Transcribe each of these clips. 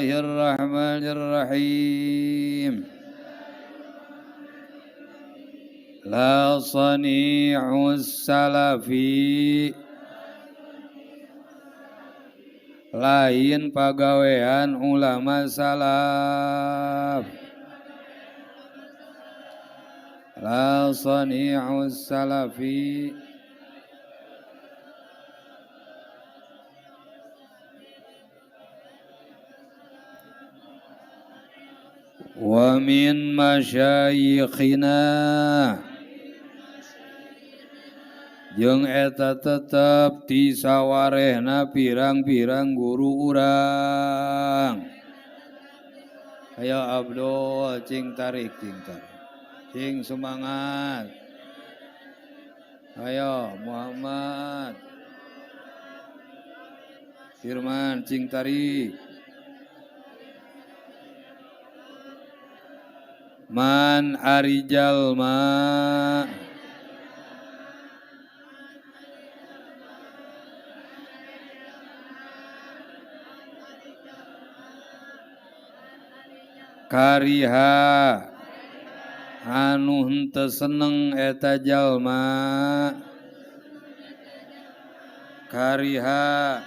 Bismillahirrahmanirrahim. La sani'us salafi, lain pagawean ulama salaf. La sani'us salafi, wa min masyayikhina, jeung eta tetep ti sawarehna pirang-pirang guru urang. Ayo Abdul, cing tarik, cing tarik, cing semangat. Ayo Muhammad Firman, cing tarik. Man ari jalma kariha anu henteu seneng eta jalma, kariha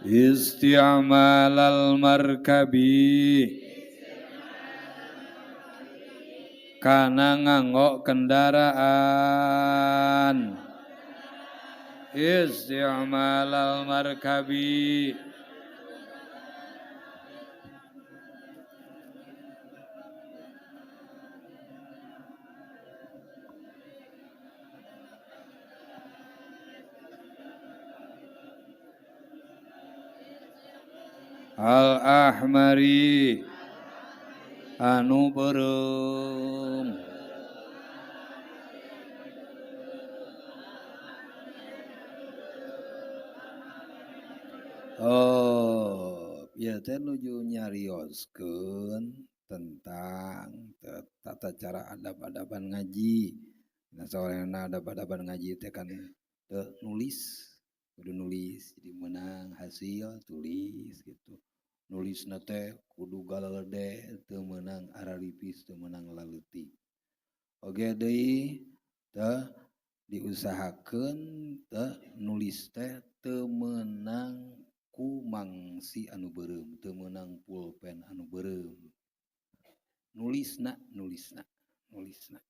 isti'malal markabi, kana nganggo kendaraan. Isti'malal markabi, al-ahmari anu beureum. Oh, ieu teh nuju nyarioskeun tentang tata cara adab-adaban ngaji. Nah, soalna adab-adaban ngaji teh kan teu nulis, kudu nulis, jadi menang hasil tulis gitu. Nulisna teh kudu galalede, teu meunang araripis, teu meunang laleutik. Oge deui teh diusahakeun teh nulis teh teu meunang ku mangsi anu beureum, teu meunang pulpen anu beureum. Nulisna, nulisna, nulisna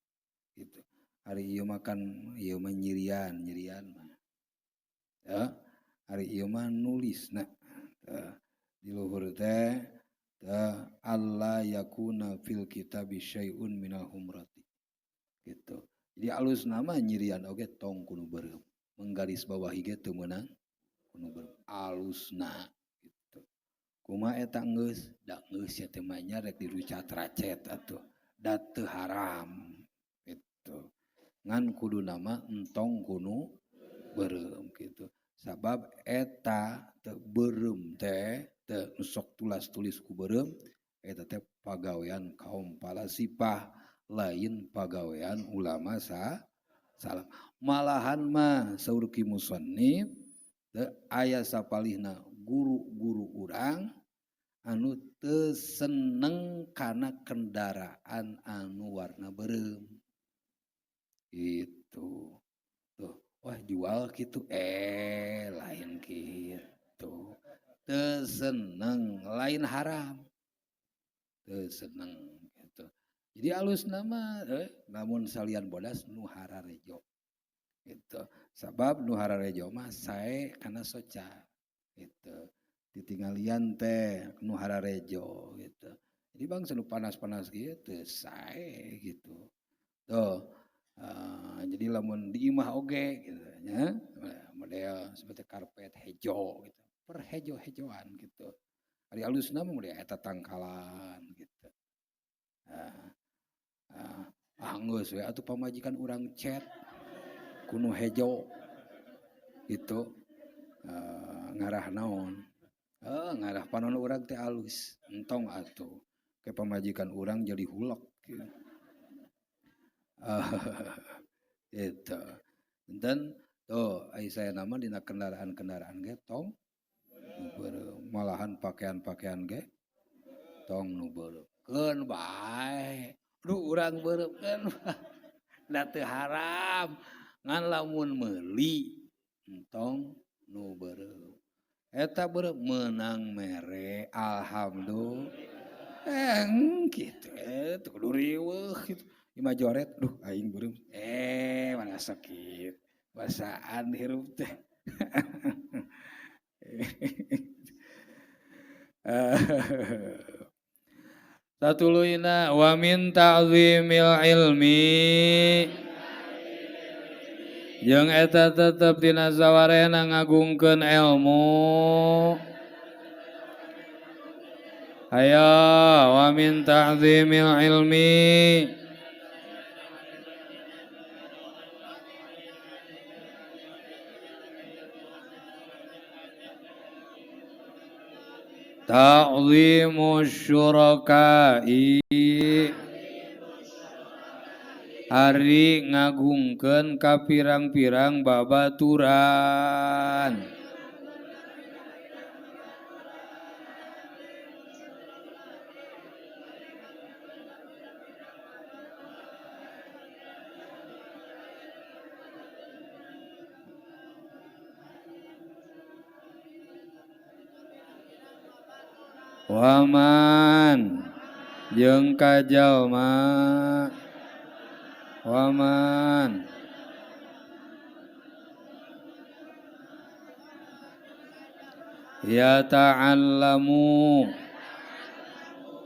gitu. Ari ieu mah kan ieu mah nyirian, nyirian mah. Ya, ari ieu mah nulisna. Di luhur teh Allah yakuna fil kitabi syai'un minal humrati gitu. Jadi alus nama nyirian oge tong kudu beureum, menggaris bawahi ge teu meunang kudu beureum, alusna gitu. Kumaha eta geus? Da geus nya teh mah nya rek dirucat racet atuh, da teu haram gitu. Ngan kudu nama entong kudu beureum gitu. Sabab eta teu beureum teh teu sok tulas tulis ku beureum eta teh pagawean kaum falasifah, lain pagawean ulama salah. Malahan mah saur ki musannif teu aya sapalihna guru-guru urang anu teu seneng kana kendaraan anu warna beureum gitu. Tuh, wah jual gitu, lain gitu. Teu seneng, lain haram. Teu seneng gitu. Jadi alus nama namun salian bodas nu hararejo gitu. Sabab nu hararejo mah sae kana soca gitu. Ditinggalian teh nu hararejo gitu. Jadi bangsa nu panas-panas gitu sae gitu. Tuh. Jadi lamun di imah oge gitu nya, model seperti karpet hejo gitu. Perhejo-hejoan gitu. Ari alusna mah model eta tangkalan gitu. Geus we atuh pamajikan urang cet kuno hejo gitu. Ngarah naon? Ngarah panon urang teh alus, entong atuh. Ke pamajikan urang jadi hulek gitu. Itu. Dan tuh ai saya nama dina kendaraan-kendaraan ge tong nu beureum, malahan pakaian-pakaian ge tong nu beureum. Keun bae. Duh urang beureum keun. Da teu haram. Ngan lamun meuli entong nu beureum. Eta beureum meunang mere alhamdulillah. Kitu teu kudu riweuh kitu. Ima joret, duh aing beureum. Mana sakit. Basaan hirup teh. Satuluyna wa min ta'zimil ilmi jeung eta tetep dina sawarehna ngagungkeun ilmu. Hayo wa min ta'zimil ilmi ta'zimu syuraka'i ari ngagungkeun ka pirang-pirang babaturan. Waman jeung ka jalma waman ya ta'allamu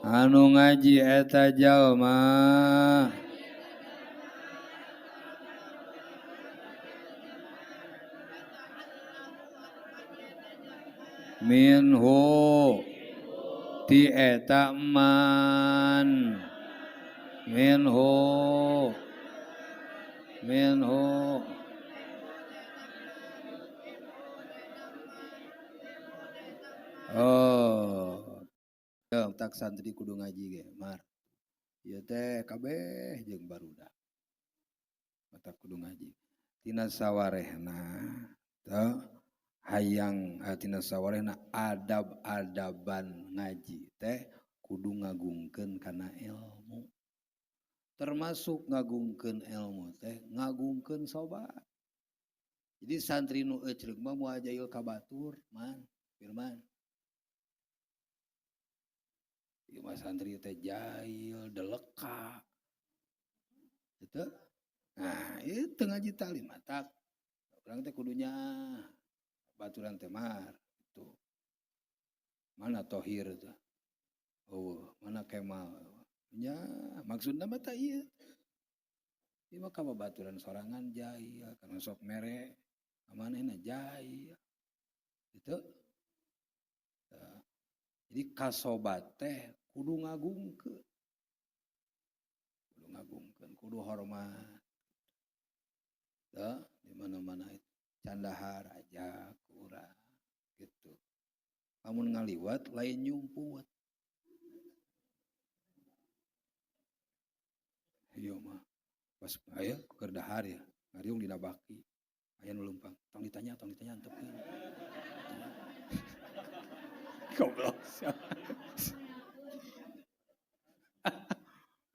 anu ngaji eta jalma minhu ti eta man minhu minhu oh ya tak santri kudu ngaji ge mar ieu teh kabeh jeung barudak mata kudu ngaji tina sawarehna teh hayang tina sawarehna adab-adaban ngaji teh kudu ngagungkeun kana ilmu. Termasuk ngagungkeun ilmu teh ngagungkeun sobat. Jadi santri nu ecreug mah moal jail ka batur man firman. Ieu mah santri teh jail deleka. Gitu. Nah, itu ngaji talim matak. Urang teh kudunya baturan temar itu mana tohir itu oh mana kemal nya maksudna mah tah ieu ieu mah ka babaturan sorangan jahil kana sok mere manehna jahil gitu. Jadi kasobat teh kudu ngagungkeun kudu hormat tah di mana-mana itu candahar aja kurang gitu. Lamun ngaliwat lain nyumput. Ieu mah pas aya keur dahar ya, ngariung dina baki. Aya nu leumpang, tong ditanya antepkeun. Goblok.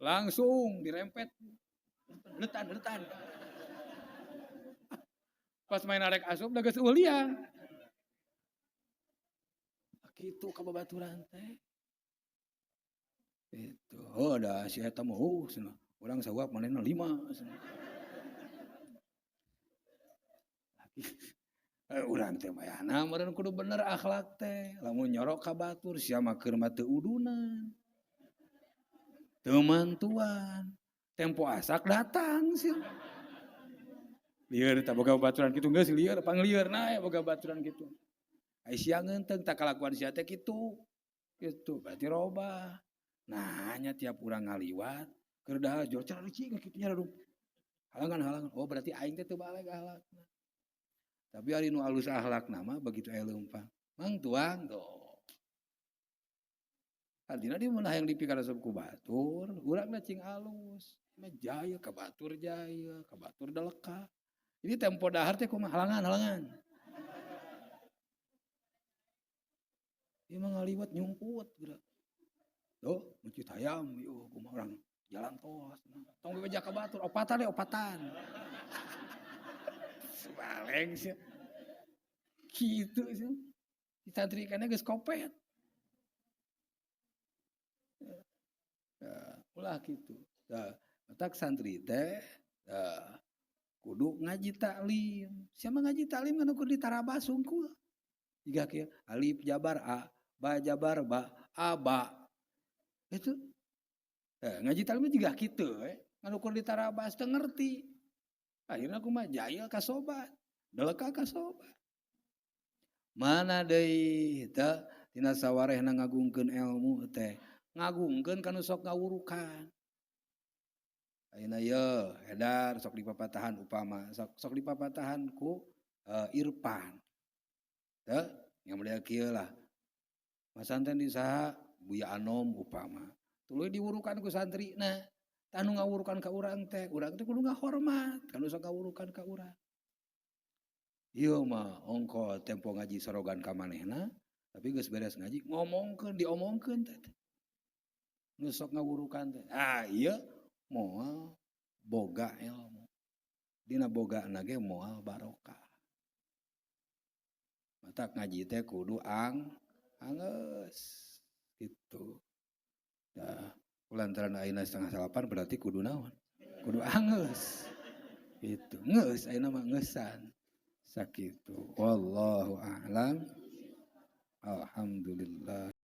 Langsung dirempet. Letan. Pas main arek asup da geus euliang. Kitu ka babaturan teh. Itu, oh da si eta mah oh cenah. Urang sawap manehna 5 cenah. Urang teh mayana meureun kudu bener akhlak teh. Lamun nyorok ka batur sia mah keur mah teu udunan. Teu mantuan. Tempo asak datang sia. Lieur tah boga baturan kitu geus lieur panglieur na boga baturan kitu. Ai sia ngeunteung tah kalakuan sia teh kitu. Kitu berarti robah. Nah, nya tiap urang ngaliwat keur dahar jor cara cing kitu nya halangan-halangan. Oh berarti aing teh teu baleg akhlakna. Tapi ari nu alus akhlakna mah begitu aya leumpang. Mang tuang tuh. Artinya dia mun hayang dipikaresep ku batur, urangna cing alus. Mah jaya ka batur jaya, ka batur deleka. Jadi tempo dahar teh kumaha halangan halangan. Ieu mah ngaliwat nyumput geura. Tuh, mencit hayam ieu kumaha urang jalan tos. Tong bebeja ka batur, opatan deh opatan. Baleng sia. Kitu sia. Santri kana geus kopet. Ya, ulah kitu. Tah, matak santri teh kudu ngaji taklim. Siapa ngaji taklim kan ukur ditarabas sungkul. Jika kieu alif jabar a, ba jabar ba, a ba. Itu. Ngaji taklim juga kitu we. Ngan ukur ditarabas teu ngerti. Akhirna kumaha jahil ka sobat, deleka ka sobat. Mana deui teh tina sawarehna ngagungkeun ilmu teh, ngagungkeun ka nu sok ngawurukan. Ayeuna ye edar sok dipapatahan upama sok dipapatahan ku Irfan. Teu yang mulia kieu lah. Masanten di saha Buya Anom upama. Tuluy diwurukan ku santrina. Tah nu ngawurukan ka urang teh kudu ngahormat ka nu sok ngawurukan ka urang. Ieu mah ongko tempo ngaji sorogan ka manehna, tapi geus beres ngaji ngomongkeun diomongkeun teh. Nu sok ngawurukan teh. Ah ieu moal boga ilmu. Dina bogana ge moal barokah. Matak ngaji teh kudu anggeus gitu. Nah, lantaran ayeuna 7:30 berarti kudu naon? Kudu anggeus. Gitu. Geus ayeuna mah ngeusan. Sakitu. Wallahu a'lam. Alhamdulillah.